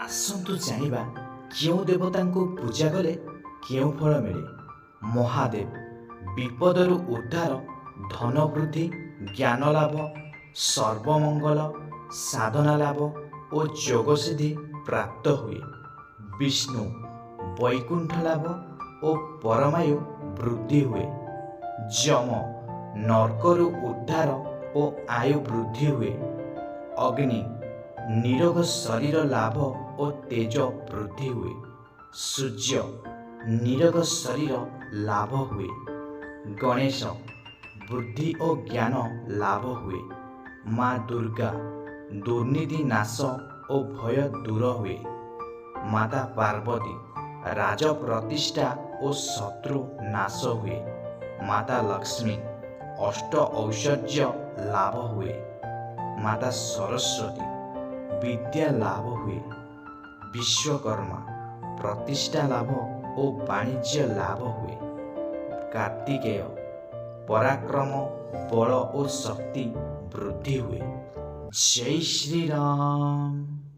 ଆସନ୍ତୁ ଜାଣିବା କେଉଁ ଦେବତାଙ୍କୁ ପୂଜା କଲେ କେଉଁ ଫଳ ମିଳେ। ମହାଦେବ, ବିପଦରୁ ଉଦ୍ଧାର, ଧନ ବୃଦ୍ଧି, ଜ୍ଞାନ ଲାଭ, ସର୍ବମଙ୍ଗଳ, ସାଧନା ଲାଭ ଓ ଯୋଗସିଦ୍ଧି ପ୍ରାପ୍ତ ହୁଏ। ବିଷ୍ଣୁ, ବୈକୁଣ୍ଠ ଲାଭ ଓ ପରମାୟୁ ବୃଦ୍ଧି ହୁଏ। ଯମ, ନର୍କରୁ ଉଦ୍ଧାର ଓ ଆୟୁ ବୃଦ୍ଧି ହୁଏ। ଅଗ୍ନି, ନିରୋଗ ଶରୀର ଲାଭ ଓ ତେଜ ବୃଦ୍ଧି ହୁଏ। ସୂର୍ଯ୍ୟ, ନିରୋଗ ଶରୀର ଲାଭ ହୁଏ। ଗଣେଶ, ବୁଦ୍ଧି ଓ ଜ୍ଞାନ ଲାଭ ହୁଏ। ମା ଦୁର୍ଗା, ଦୁର୍ନୀତି ନାଶ ଓ ଭୟ ଦୂର ହୁଏ। ମାତା ପାର୍ବତୀ, ରାଜ ପ୍ରତିଷ୍ଠା ଓ ଶତ୍ରୁ ନାଶ ହୁଏ। ମାତା ଲକ୍ଷ୍ମୀ, ଅଷ୍ଟ ଐଶ୍ୱର୍ଯ୍ୟ ଲାଭ ହୁଏ। ମାତା ସରସ୍ୱତୀ, ବିଦ୍ୟା ଲାଭ ହୁଏ। ବିଶ୍ୱକର୍ମା, ପ୍ରତିଷ୍ଠା ଲାଭ ଓ ବାଣିଜ୍ୟ ଲାଭ ହୁଏ। କାର୍ତ୍ତିକେୟ, ପରାକ୍ରମ, ବଳ ଓ ଶକ୍ତି ବୃଦ୍ଧି ହୁଏ। ଜୟ ଶ୍ରୀରାମ।